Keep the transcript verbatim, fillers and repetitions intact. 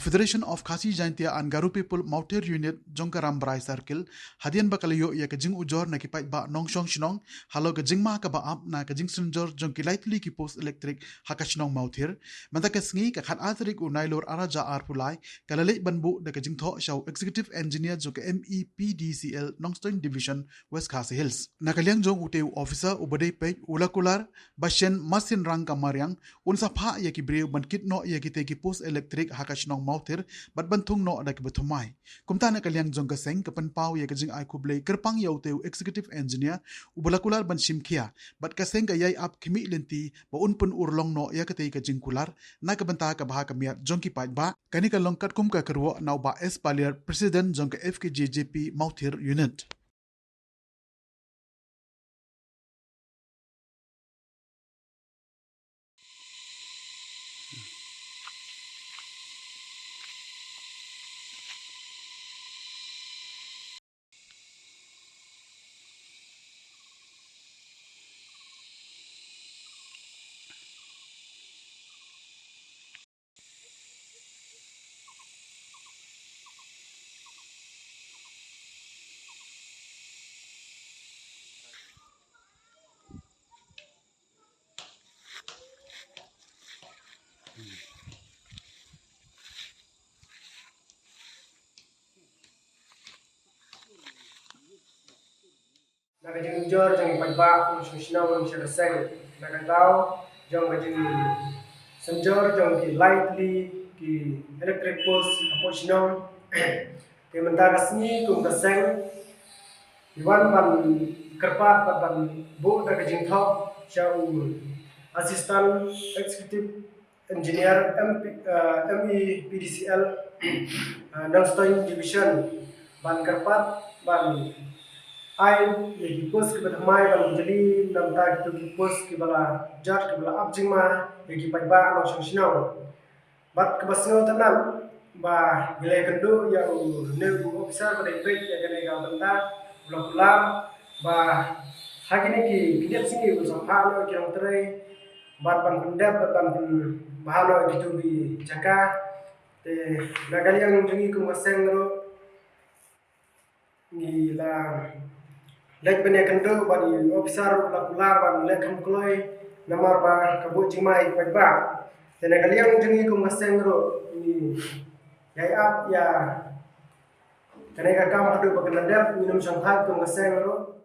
Federation of Khasi Jaintia and Garo People Mawther Unit jong ka Rambrai Circle, hadien ba ka la ïoh ïa ka jingujor na ki paidbah nongshong shnong halor ka jingma kaba ap na ka jingsynjor jong ki lai tylli ki post elektrik ha ka shnong Mawther, mynta ka sngi ka khatar tarik u Nailur arhajar arphew lai, ka la leit ban buh da ka jingthoh sha u Executive Engineer jong ka M E P D C L Nongstoiñ Division, West Khasi Hills. Na ka liang jong utei u officer uba dei peit, u la kular ba shen masin rang ka mariang, un sa phah ïa ki briew ban kit noh ïa kitei ki post elektrik ha ka shnong Mawther bad ban thung noh da kiba thymmai. Kumta na ka liang jong ka seng ka pynpaw ïa ka jingai khublei kyrpang ïa utei u Executive Engineer uba la kular ban shim khia, bad ka seng ka ïai ap khmih lynti ba un pynurlong noh ïa katei ka jingkular na ka bynta ka bha ka miat jong ki paidbah. Kane ka long katkum ka kyrwoh na u Bah S Paliar, President jong ka F K J J P Mawther Unit. Na ka jingujor jong ki paidbah nongshong shnong nongshong seng, na ka daw jong ka jingsynjor jong ki lai tylli ki electric post hapoh shnong. Te mynta ka sngi kum ka seng ngi wan ban kyrpad bad ban buh da ka jingthoh sha u Assistant Executive Engineer M P, eh, M E P D C L, eh, Nongstoiñ Division, ban kyrpad ban ai ïa ki post kiba thymmai ban jali na bynta kito ki post kiba la jot kiba la ap jingma ïa ki paidbah nongshong shnong. Bad kaba sngewtynnat ba ngi la ïakynduh ïa une u officer ba dei peit ïa kane ka bynta, u la kular ba ha kine ki khyndiat sngi un sa phah noh ïa ki nongtrei bad ban pyndep bad ban pynbha noh ïa kito ki jaka. Te na ka liang jong ngi kum ka seng ruh ngi la leit ban ïakynduh bad u officer u la kular ban leh kham kloi namar ba ka buh jingma ïa ki paidbah. Te na ka liang jong ngi kum ka seng ruh ngi ïai ap ïa kane ka kam haduh ba kan da dep, ngin ym shongthait kum ka seng ruh.